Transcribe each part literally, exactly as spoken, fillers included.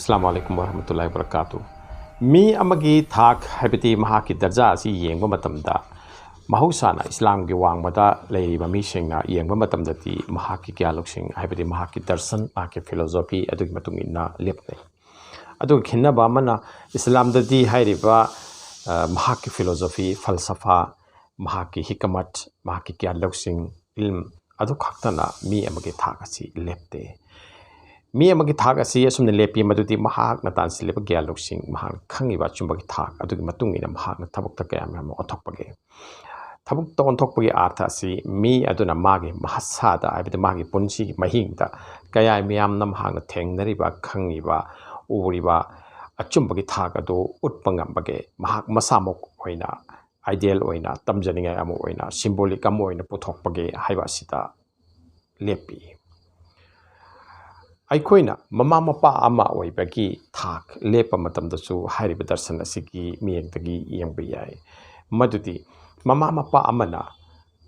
ꯑꯁꯂꯥꯃꯨ ꯑꯂꯥꯏꯀꯨꯝ ꯋꯔꯍꯃꯇꯨꯜꯂꯥꯍꯤ ꯋꯕꯔꯀꯥꯇꯨ꯫ ꯃꯤ ꯑꯃꯒꯤ ꯊꯥꯛ, ꯍꯥꯏꯕꯗꯤ ꯃꯍꯥꯛꯀꯤ ꯗꯔꯖꯥ ꯑꯁꯤ ꯌꯦꯡꯕ ꯃꯇꯝꯗ, ꯃꯍꯧꯁꯥꯅ ꯏꯁꯂꯥꯝꯒꯤ ꯋꯥꯡꯃꯗ ꯂꯩꯔꯤꯕ ꯃꯤꯁꯤꯡꯅ ꯌꯦꯡꯕ ꯃꯇꯝꯗꯗꯤ ꯃꯍꯥꯛꯀꯤ ꯒ꯭ꯌꯥꯟ ꯂꯧꯁꯤꯡ, ꯍꯥꯏꯕꯗꯤ ꯃꯍꯥꯛꯀꯤ ꯗꯔꯁꯟ, ꯃꯍꯥꯛꯀꯤ ꯐꯤꯂꯣꯖꯣꯐꯤ ꯑꯗꯨꯒꯤ ꯃꯇꯨꯡ ꯏꯟꯅ ꯂꯦꯞꯅꯩ꯫ ꯑꯗꯨꯒ ꯈꯦꯠꯅꯕ ꯑꯃꯅ, ꯏꯁꯂꯥꯝꯗꯗꯤ ꯍꯥꯏꯔꯤꯕ, ꯑ, ꯃꯍꯥꯛꯀꯤ ꯐꯤꯂꯣꯖꯣꯐꯤ, ꯐꯜꯁꯐꯥ, ꯃꯍꯥꯛꯀꯤ ꯍꯤꯀꯃꯠ, ꯃꯍꯥꯛꯀꯤ ꯒ꯭ꯌꯥꯟ ꯂꯧꯁꯤꯡ, ꯏꯜꯝ ꯑꯗꯨ ꯈꯛꯇꯅ ꯃꯤ ꯑꯃꯒꯤ ꯊꯥꯛ ꯑꯁꯤ ꯂꯦꯞꯇꯦ꯫ ꯃꯤ ꯑꯃꯒꯤ ꯊꯥꯛ ꯑꯁꯤ ꯑꯁꯨꯝꯅ ꯂꯦꯞꯄꯤ, ꯃꯗꯨꯗꯤ ꯃꯍꯥꯛꯅ ꯇꯥꯟꯁꯤꯜꯂꯤꯕ ꯒ꯭ꯌꯥꯟ ꯂꯧꯁꯤꯡ, ꯃꯍꯥꯛꯅ ꯈꯪꯉꯤꯕ ꯑꯆꯨꯝꯕꯒꯤ ꯊꯥꯛ ꯑꯗꯨꯒꯤ ꯃꯇꯨꯡ ꯏꯟꯅ ꯃꯍꯥꯛꯅ ꯊꯕꯛꯇ ꯀꯌꯥ ꯃꯌꯥꯝ ꯑꯃ ꯑꯣꯟꯊꯣꯛꯄꯒꯦ꯫ ꯊꯕꯛꯇ ꯑꯣꯟꯊꯣꯛꯄꯒꯤ ꯑꯥꯔꯊ ꯑꯁꯤ ꯃꯤ ꯑꯗꯨꯅ ꯃꯥꯒꯤ ꯃꯍꯁꯥꯗ, ꯍꯥꯏꯕꯗꯤ ꯃꯥꯒꯤ ꯄꯨꯟꯁꯤꯒꯤ ꯃꯍꯤꯡꯗ ꯀꯌꯥ ꯃꯌꯥꯝꯅ ꯃꯍꯥꯛꯅ ꯊꯦꯡꯅꯔꯤꯕ, ꯈꯪꯉꯤꯕ, ꯎꯔꯤꯕ ꯑꯆꯨꯝꯕꯒꯤ ꯊꯥꯛ ꯑꯗꯨ ꯎꯠꯄ ꯉꯝꯕꯒꯦ꯫ ꯃꯍꯥꯛ ꯃꯁꯥꯃꯛ ꯑꯣꯏꯅ ꯑꯥꯏꯗꯤꯌꯦꯜ ꯑꯣꯏꯅ, ꯇꯝꯖꯅꯤꯡꯉꯥꯏ ꯑꯃ ꯑꯣꯏꯅ, ꯁꯤꯝꯕꯣꯂꯤꯛ ꯑꯃ ꯑꯣꯏꯅ ꯄꯨꯊꯣꯛꯄꯒꯦ ꯍꯥꯏꯕ ꯑꯁꯤꯗ ꯂꯦꯞꯄꯤ꯫ ꯑꯩꯈꯣꯏꯅ ꯃꯃꯥ ꯃꯄꯥ ꯑꯃ ꯑꯣꯏꯕꯒꯤ ꯊꯥꯛ ꯂꯦꯞꯄ ꯃꯇꯝꯗꯁꯨ ꯍꯥꯏꯔꯤꯕ ꯗꯔꯁꯟ ꯑꯁꯤꯒꯤ ꯃꯤꯠꯌꯦꯡꯗꯒꯤ ꯌꯦꯡꯕ ꯌꯥꯏ꯫ ꯃꯗꯨꯗꯤ ꯃꯃꯥ ꯃꯄꯥ ꯑꯃꯅ,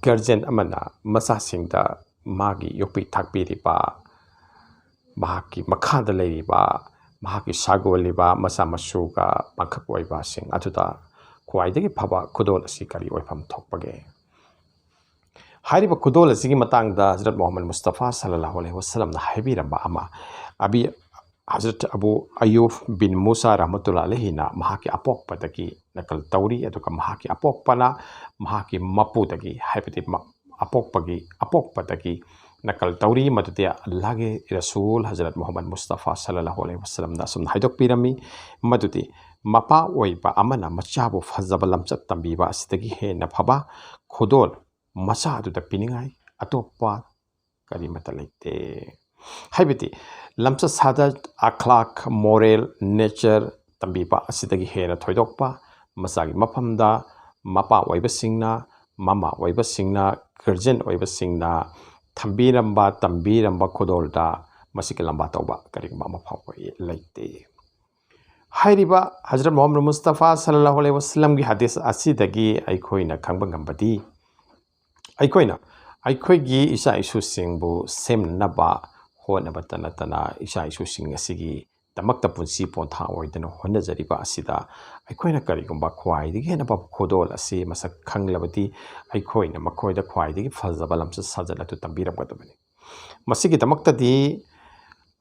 ꯒꯥꯔꯖꯤꯌꯟ ꯑꯃꯅ ꯃꯆꯥꯁꯤꯡꯗ ꯃꯥꯒꯤ ꯌꯣꯛꯄꯤ ꯊꯥꯛꯄꯤꯔꯤꯕ, ꯃꯍꯥꯛꯀꯤ ꯃꯈꯥꯗ ꯂꯩꯔꯤꯕ, ꯃꯍꯥꯛꯀꯤ ꯁꯥꯒꯣꯜꯂꯤꯕ ꯃꯆꯥ ꯃꯁꯨꯒ ꯄꯥꯡꯈꯛ ꯑꯣꯏꯕꯁꯤꯡ ꯑꯗꯨꯗ ꯈ꯭ꯋꯥꯏꯗꯒꯤ ꯐꯕ ꯈꯨꯗꯣꯜ ꯑꯁꯤ ꯀꯔꯤ ꯑꯣꯏꯐꯝ ꯊꯣꯛꯄꯒꯦ? ꯍꯥꯏꯔꯤꯕ ꯈꯨꯗꯣꯜ ꯑꯁꯤꯒꯤ ꯃꯇꯥꯡꯗ ꯍꯖꯔꯠ ꯃꯨꯍꯝꯃꯗ ꯃꯨꯁꯇꯐꯥ ꯁꯜꯂꯜꯂꯥꯍꯨ ꯑꯂꯩꯍꯤ ꯋꯁꯜꯂꯝꯅ ꯍꯥꯏꯕꯤꯔꯝꯕ ꯑꯃ, ꯑꯕꯤ ꯍꯖꯔꯠ ꯑꯕꯨ ꯑꯌꯨꯕ ꯕꯤꯟ ꯃꯨꯁꯥ ꯔꯍꯃꯇꯨꯜꯂꯥ ꯑꯂꯩꯍꯤꯅ ꯃꯍꯥꯛꯀꯤ ꯑꯄꯣꯛꯄꯗꯒꯤ ꯅꯀꯜ ꯇꯧꯔꯤ, ꯑꯗꯨꯒ ꯃꯍꯥꯛꯀꯤ ꯑꯄꯣꯛꯄꯅ ꯃꯍꯥꯛꯀꯤ ꯃꯄꯨꯗꯒꯤ, ꯍꯥꯏꯕꯗꯤ ꯃ-, ꯑꯄꯣꯛꯄꯒꯤ, ꯑꯄꯣꯛꯄꯗꯒꯤ ꯅꯀꯜ ꯇꯧꯔꯤ, ꯃꯗꯨꯗꯤ ꯑꯜꯂꯥꯍꯒꯤ ꯔꯁꯨꯜ ꯍꯖꯔꯠ ꯃꯨꯍꯝꯃꯗ ꯃꯨꯁꯇꯐꯥ ꯁꯜꯂꯜꯂꯥꯍꯨ ꯑꯂꯩꯍꯤ ꯋꯁꯜꯂꯝꯅ ꯑꯁꯨꯝꯅ ꯍꯥꯏꯗꯣꯛꯄꯤꯔꯝꯃꯤ, ꯃꯗꯨꯗꯤ ꯃꯄꯥ ꯑꯣꯏꯕ ꯑꯃꯅ ꯃꯆꯥꯕꯨ ꯐꯖꯕ ꯂꯝꯆꯠ ꯇꯝꯕꯤꯕ ꯑꯁꯤꯗꯒꯤ ꯍꯦꯟꯅ ꯐꯕ ꯈꯨꯗꯣꯜ ꯃꯆꯥ ꯑꯗꯨꯗ ꯄꯤꯅꯤꯡꯉꯥꯏ ꯑꯇꯣꯞꯄ ꯀꯔꯤꯃꯠꯇ ꯂꯩꯇꯦ꯫ ꯍꯥꯏꯕꯗꯤ ꯂꯝꯆꯠ ꯁꯥꯖꯠ, ꯑꯈ꯭ꯂꯥꯛ, ꯃꯣꯔꯦꯜ, ꯅꯦꯆꯔ ꯇꯝꯕꯤꯕ ꯑꯁꯤꯗꯒꯤ ꯍꯦꯟꯅ ꯊꯣꯏꯗꯣꯛꯄ ꯃꯆꯥꯒꯤ ꯃꯐꯝꯗ ꯃꯄꯥ ꯑꯣꯏꯕꯁꯤꯡꯅ, ꯃꯃꯥ ꯑꯣꯏꯕꯁꯤꯡꯅ, ꯒꯥꯔꯖꯤꯌꯟ ꯑꯣꯏꯕꯁꯤꯡꯅ ꯊꯝꯕꯤꯔꯝꯕ, ꯇꯝꯕꯤꯔꯝꯕ ꯈꯨꯗꯣꯜꯗ ꯃꯁꯤꯒꯤ ꯂꯝꯕꯥ ꯇꯧꯕ ꯀꯔꯤꯒꯨꯝꯕ ꯑꯃ ꯐꯥꯎꯕ ꯂꯩꯇꯦ꯫ ꯍꯥꯏꯔꯤꯕ ꯍꯖꯔꯠ ꯃꯨꯍꯝꯃꯗ ꯃꯨꯁꯇꯐꯥ ꯁꯜꯂꯜꯂꯥꯍꯨ ꯑꯂꯩꯍꯤ ꯋꯁꯜꯂꯝꯒꯤ ꯍꯗꯤꯁ ꯑꯁꯤꯗꯒꯤ ꯑꯩꯈꯣꯏꯅ ꯈꯪꯕ ꯉꯝꯕꯗꯤ, ꯑꯩꯈꯣꯏꯅ ꯑꯩꯈꯣꯏꯒꯤ ꯏꯆꯥ ꯏꯁꯨꯁꯤꯡꯕꯨ ꯁꯦꯝꯅꯅꯕ ꯍꯣꯠꯅꯕꯇ ꯅꯠꯇꯅ, ꯏꯆꯥ ꯏꯁꯨꯁꯤꯡ ꯑꯁꯤꯒꯤ ꯗꯃꯛꯇ ꯄꯨꯟꯁꯤ ꯄꯣꯟꯊꯥ ꯑꯣꯏꯗꯅ ꯍꯣꯠꯅꯖꯔꯤꯕ ꯑꯁꯤꯗ ꯑꯩꯈꯣꯏꯅ ꯀꯔꯤꯒꯨꯝꯕ ꯈ꯭ꯋꯥꯏꯗꯒꯤ ꯍꯦꯟꯅ ꯐꯕ ꯈꯨꯗꯣꯜ ꯑꯁꯤ ꯃꯁꯛ ꯈꯪꯂꯕꯗꯤ ꯑꯩꯈꯣꯏꯅ ꯃꯈꯣꯏꯗ ꯈ꯭ꯋꯥꯏꯗꯒꯤ ꯐꯖꯕ ꯂꯝꯆꯠ ꯁꯥꯖꯠ ꯑꯗꯨ ꯇꯝꯕꯤꯔꯝꯒꯗꯕꯅꯤ꯫ ꯃꯁꯤꯒꯤꯗꯃꯛꯇꯗꯤ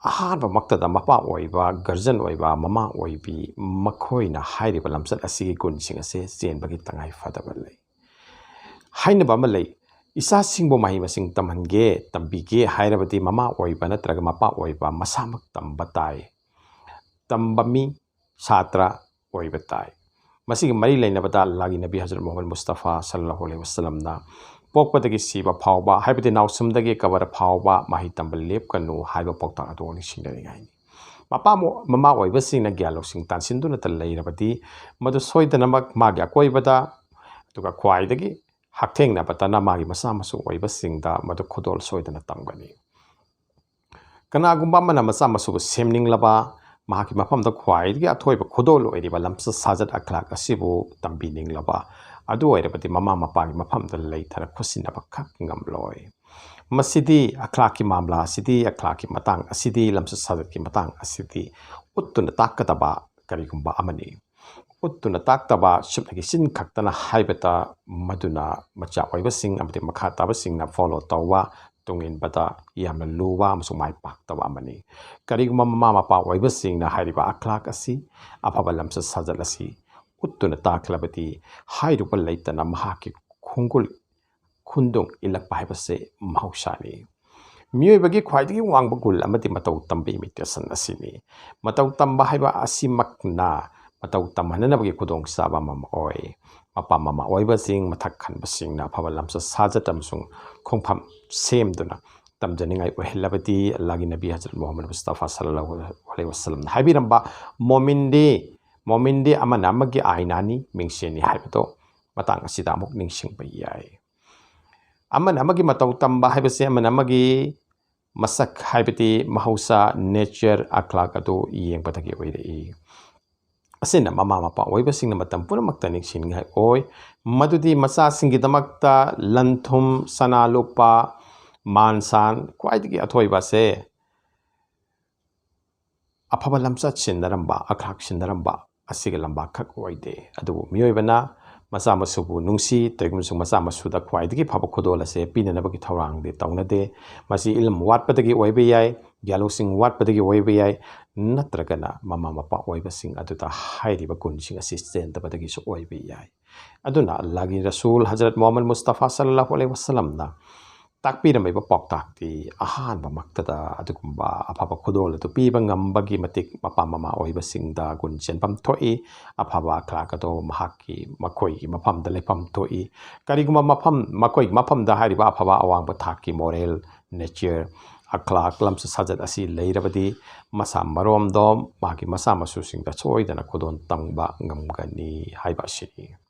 ꯑꯍꯥꯟꯕꯃꯛꯇꯗ ꯃꯄꯥ ꯑꯣꯏꯕ, ꯒꯥꯔꯖꯤꯌꯟ ꯑꯣꯏꯕ, ꯃꯃꯥ ꯑꯣꯏꯕꯤ ꯃꯈꯣꯏꯅ ꯍꯥꯏꯔꯤꯕ ꯂꯝꯆꯠ ꯑꯁꯤꯒꯤ ꯒꯨꯟꯁꯤꯡ ꯑꯁꯦ ꯆꯦꯟꯕꯒꯤ ꯇꯉꯥꯏ ꯐꯗꯕ ꯂꯩ꯫ ꯍꯥꯏꯅꯕ ꯑꯃ ꯂꯩ, ꯏꯆꯥꯁꯤꯡꯕꯨ ꯃꯍꯩ ꯃꯁꯤꯡ ꯇꯝꯍꯟꯒꯦ, ꯇꯝꯕꯤꯒꯦ ꯍꯥꯏꯔꯕꯗꯤ ꯃꯃꯥ ꯑꯣꯏꯕ ꯅꯠꯇ꯭ꯔꯒ ꯃꯄꯥ ꯑꯣꯏꯕ ꯃꯁꯥꯃꯛ ꯇꯝꯕ ꯇꯥꯏ꯫ ꯇꯝꯕ ꯃꯤ ꯁꯥꯇ꯭ꯔ ꯑꯣꯏꯕ ꯇꯥꯏ꯫ ꯃꯁꯤꯒꯤ ꯃꯔꯤ ꯂꯩꯅꯕꯗ ꯑꯜꯂꯥꯍꯒꯤ ꯅꯕꯤ ꯍꯖꯔꯠ ꯃꯨꯍꯝꯃꯗ ꯃꯨꯁꯇꯐꯥ ꯁꯜꯂꯜꯂꯥꯍꯨ ꯑꯂꯩꯍꯤ ꯋꯁꯜꯂꯝꯅ ꯄꯣꯛꯄꯗꯒꯤ ꯁꯤꯕ ꯐꯥꯎꯕ, ꯍꯥꯏꯕꯗꯤ ꯅꯥꯎꯁꯨꯝꯗꯒꯤ ꯀꯕꯔ ꯐꯥꯎꯕ ꯃꯍꯩ ꯇꯝꯕ ꯂꯦꯞꯀꯅꯨ ꯍꯥꯏꯕ ꯄꯥꯎꯇꯥꯛ ꯑꯗꯨ ꯅꯤꯡꯁꯤꯡꯅꯅꯤꯡꯉꯥꯏꯅꯤ꯫ ꯃꯄꯥ ꯃꯣ-, ꯃꯃꯥ ꯑꯣꯏꯕꯁꯤꯡꯅ ꯒ꯭ꯌꯥꯟ ꯂꯧꯁꯤꯡ ꯇꯥꯟꯁꯤꯟꯗꯨꯅꯇ ꯂꯩꯔꯕꯗꯤ ꯃꯗꯨ ꯁꯣꯏꯗꯅꯃꯛ ꯃꯥꯒꯤ ꯑꯀꯣꯏꯕꯗ, ꯑꯗꯨꯒ ꯈ꯭ꯋꯥꯏꯗꯒꯤ ꯍꯛꯊꯦꯡꯅꯕꯗꯅ ꯃꯥꯒꯤ ꯃꯆꯥ ꯃꯁꯨ ꯑꯣꯏꯕꯁꯤꯡꯗ ꯃꯗꯨ ꯈꯨꯗꯣꯜ ꯁꯣꯏꯗꯅ ꯇꯝꯒꯅꯤ꯫ ꯀꯅꯥꯒꯨꯝꯕ ꯑꯃꯅ ꯃꯆꯥ ꯃꯁꯨꯕꯨ ꯁꯦꯝꯅꯤꯡꯂꯕ, ꯃꯍꯥꯛꯀꯤ ꯃꯐꯝꯗ ꯈ꯭ꯋꯥꯏꯗꯒꯤ ꯑꯊꯣꯏꯕ ꯈꯨꯗꯣꯜ ꯑꯣꯏꯔꯤꯕ ꯂꯝꯆꯠ ꯁꯥꯖꯠ ꯑꯈ꯭ꯂꯥꯛ ꯑꯁꯤꯕꯨ ꯇꯝꯕꯤꯅꯤꯡꯂꯕ, ꯑꯗꯨ ꯑꯣꯏꯔꯕꯗꯤ ꯃꯃꯥ ꯃꯄꯥꯒꯤ ꯃꯐꯝꯗ ꯂꯩꯊꯔ ꯈꯨꯠꯁꯤꯟꯅꯕ ꯈꯛ ꯉꯝꯂꯣꯏ꯫ ꯃꯁꯤꯗꯤ ꯑꯈ꯭ꯂꯥꯛꯀꯤ ꯃꯥꯝꯂꯥ ꯑꯁꯤꯗꯤ, ꯑꯈ꯭ꯂꯥꯛꯀꯤ ꯃꯇꯥꯡ ꯑꯁꯤꯗꯤ, ꯂꯝꯆꯠ ꯁꯥꯖꯠꯀꯤ ꯃꯇꯥꯡ ꯑꯁꯤꯗꯤ ꯎꯠꯇꯨꯅ ꯇꯥꯛꯀꯗꯕ ꯀꯔꯤꯒꯨꯝꯕ ꯑꯃꯅꯤ꯫ ꯎꯠꯇꯨꯅ ꯇꯥꯛꯇꯕ, ꯆꯨꯝꯅꯒꯤ ꯆꯤꯟ ꯈꯛꯇꯅ ꯍꯥꯏꯕꯇ ꯃꯗꯨꯅ ꯃꯆꯥ ꯑꯣꯏꯕꯁꯤꯡ ꯑꯃꯗꯤ ꯃꯈꯥ ꯇꯥꯕꯁꯤꯡꯅ ꯐꯣꯂꯣ ꯇꯧꯕ, ꯇꯨꯡ ꯏꯟꯕꯗ ꯌꯥꯝꯅ ꯂꯨꯕ ꯑꯃꯁꯨꯡ ꯃꯥꯏ ꯄꯥꯛꯇꯕ ꯑꯃꯅꯤ꯫ ꯀꯔꯤꯒꯨꯝꯕ ꯃꯃꯥ ꯃꯄꯥ ꯑꯣꯏꯕꯁꯤꯡꯅ ꯍꯥꯏꯔꯤꯕ ꯑꯈ꯭ꯂꯥꯛ ꯑꯁꯤ, ꯑꯐꯕ ꯂꯝꯆꯠ ꯁꯥꯖꯠ ꯑꯁꯤ ꯎꯠꯇꯨꯅ ꯇꯥꯛꯂꯕꯗꯤ ꯍꯥꯏꯔꯨꯕ ꯂꯩꯇꯅ ꯃꯍꯥꯛꯀꯤ ꯈꯣꯡꯒꯨꯜ ꯈꯨꯟꯗꯣꯡ ꯏꯜꯂꯛꯄ ꯍꯥꯏꯕꯁꯦ ꯃꯍꯧꯁꯥꯅꯤ꯫ ꯃꯤꯑꯣꯏꯕꯒꯤ ꯈ꯭ꯋꯥꯏꯗꯒꯤ ꯋꯥꯡꯕ ꯒꯨꯜ ꯑꯃꯗꯤ ꯃꯇꯧ ꯇꯝꯕ, ꯏꯃꯤꯇꯦꯁꯟ ꯑꯁꯤꯅꯤ꯫ ꯃꯇꯧ ꯇꯝꯕ ꯍꯥꯏꯕ ꯑꯁꯤꯃꯛꯅ ꯃꯇꯧ ꯇꯝꯍꯟꯅꯕꯒꯤ ꯈꯨꯗꯣꯡꯆꯥꯕ ꯑꯃ ꯑꯣꯏ꯫ ꯃꯄꯥ ꯃꯃꯥ ꯑꯣꯏꯕꯁꯤꯡ, ꯃꯊꯛ ꯈꯟꯕꯁꯤꯡꯅ ꯑꯐꯕ ꯂꯝꯆꯠ ꯁꯥꯖꯠ ꯑꯃꯁꯨꯡ ꯈꯣꯡꯐꯝ ꯁꯦꯝꯗꯨꯅ ꯇꯝꯖꯅꯤꯡꯉꯥꯏ ꯑꯣꯏꯍꯜꯂꯕꯗꯤ ꯑꯜꯂꯥꯍꯒꯤ ꯅꯕꯤ ꯍꯖꯔꯠ ꯃꯨꯍꯝꯃꯗ ꯃꯨꯁꯇꯐꯥ ꯁꯜꯂꯜꯂꯥꯍꯨ ꯑꯂꯩꯍꯤ ꯋꯁꯜꯂꯝꯅ ꯍꯥꯏꯕꯤꯔꯝꯕ ꯃꯣꯃꯤꯟꯗꯤ, ꯃꯣꯃꯤꯟꯗꯤ ꯑꯃꯅ ꯑꯃꯒꯤ ꯑꯥꯏꯅꯥꯅꯤ, ꯃꯤꯡꯁꯦꯟꯅꯤ ꯍꯥꯏꯕꯗꯣ ꯃꯇꯥꯡ ꯑꯁꯤꯗ ꯑꯃꯨꯛ ꯅꯤꯡꯁꯤꯡꯕ ꯌꯥꯏ꯫ ꯑꯃꯅ ꯑꯃꯒꯤ ꯃꯇꯧ ꯇꯝꯕ ꯍꯥꯏꯕꯁꯦ ꯑꯃꯅ ꯑꯃꯒꯤ ꯃꯁꯛ, ꯍꯥꯏꯕꯗꯤ ꯃꯍꯧꯁꯥ, ꯅꯦꯆꯔ, ꯑꯈ꯭ꯂꯥꯛ ꯑꯗꯨ ꯌꯦꯡꯕꯗꯒꯤ ꯑꯣꯏꯔꯛꯏ꯫ ꯑꯁꯤꯅ ꯃꯃꯥ ꯃꯄꯥ ꯑꯣꯏꯕꯁꯤꯡꯅ ꯃꯇꯝ ꯄꯨꯝꯅꯃꯛꯇ ꯅꯤꯡꯁꯤꯡꯅꯤꯡꯉꯥꯏ ꯑꯣꯏ, ꯃꯗꯨꯗꯤ ꯃꯆꯥꯁꯤꯡꯒꯤꯗꯃꯛꯇ ꯂꯟ ꯊꯨꯝ, ꯁꯅꯥ ꯂꯨꯄꯥ, ꯃꯥꯟ ꯁꯥꯟ, ꯈ꯭ꯋꯥꯏꯗꯒꯤ ꯑꯊꯣꯏꯕ ꯑꯁꯦ ꯑꯐꯕ ꯂꯝꯆꯠ ꯁꯤꯟꯅꯔꯝꯕ, ꯑꯈ꯭ꯂꯥꯛ ꯁꯤꯟꯅꯔꯝꯕ ꯑꯁꯤꯒꯤ ꯂꯝꯕꯥꯛꯈꯛ ꯑꯣꯏꯗꯦ꯫ ꯑꯗꯨꯕꯨ ꯃꯤꯑꯣꯏꯕꯅ ꯃꯆꯥ ꯃꯁꯨꯕꯨ ꯅꯨꯡꯁꯤ, ꯇꯧꯏꯒꯨꯝꯕꯁꯨꯡ ꯃꯆꯥ ꯃꯁꯨꯗ ꯈ꯭ꯋꯥꯏꯗꯒꯤ ꯐꯕ ꯈꯨꯗꯣꯜ ꯑꯁꯦ ꯄꯤꯅꯅꯕꯒꯤ ꯊꯧꯔꯥꯡꯗꯤ ꯇꯧꯅꯗꯦ꯫ ꯃꯁꯤ ꯏꯂꯝ ꯋꯥꯠꯄꯗꯒꯤ ꯑꯣꯏꯕ ꯌꯥꯏ, ꯒ꯭ꯌꯥꯟ ꯂꯧꯁꯤꯡ ꯋꯥꯠꯄꯗꯒꯤ ꯑꯣꯏꯕ ꯌꯥꯏ, ꯅꯠꯇ꯭ꯔꯒꯅ ꯃꯃꯥ ꯃꯄꯥ ꯑꯣꯏꯕꯁꯤꯡ ꯑꯗꯨꯗ ꯍꯥꯏꯔꯤꯕ ꯒꯨꯟꯁꯤꯡ ꯑꯁꯤ ꯆꯦꯟꯗꯕꯗꯒꯤꯁꯨ ꯑꯣꯏꯕ ꯌꯥꯏ꯫ ꯑꯗꯨꯅ ꯑꯜꯂꯥꯍꯒꯤ ꯔꯁꯨꯜ ꯍꯖꯔꯠ ꯃꯨꯍꯝꯃꯗ ꯃꯨꯁꯇꯐꯥ ꯁꯜꯂꯜꯂꯥꯍꯨ ꯑꯂꯩꯍꯤ ꯋꯁꯜꯂꯝꯅ ꯇꯥꯛꯄꯤꯔꯝꯃꯤꯕ ꯄꯥꯎꯇꯥꯛꯇꯤ ꯑꯍꯥꯟꯕꯃꯛꯇꯗ ꯑꯗꯨꯒꯨꯝꯕ ꯑꯐꯕ ꯈꯨꯗꯣꯜ ꯑꯗꯨ ꯄꯤꯕ ꯉꯝꯕꯒꯤ ꯃꯇꯤꯛ ꯃꯄꯥ ꯃꯃꯥ ꯑꯣꯏꯕꯁꯤꯡꯗ ꯒꯨꯟ ꯆꯦꯟꯐꯝ ꯊꯣꯛꯏ꯫ ꯑꯐꯕ ꯑꯈ꯭ꯂꯥꯛ ꯑꯗꯣ ꯃꯍꯥꯛꯀꯤ, ꯃꯈꯣꯏꯒꯤ ꯃꯐꯝꯗ ꯂꯩꯐꯝ ꯊꯣꯛꯏ꯫ ꯀꯔꯤꯒꯨꯝꯕ ꯃꯐꯝ, ꯃꯈꯣꯏꯒꯤ ꯃꯐꯝꯗ ꯍꯥꯏꯔꯤꯕ ꯑꯐꯕ ꯑꯋꯥꯡꯕ ꯊꯥꯛꯀꯤ moral nature, ꯑꯈ꯭ꯂꯥꯛ, ꯂꯝꯆꯠ ꯁꯥꯖꯠ ꯑꯁꯤ ꯂꯩꯔꯕꯗꯤ ꯃꯁꯥ ꯃꯔꯣꯝꯗꯣꯝ ꯃꯥꯒꯤ ꯃꯆꯥ ꯃꯁꯨꯁꯤꯡꯗ ꯁꯣꯏꯗꯅ ꯈꯨꯗꯣꯜ ꯇꯝꯕ ꯉꯝꯒꯅꯤ ꯍꯥꯏꯕ ꯑꯁꯤꯅꯤ꯫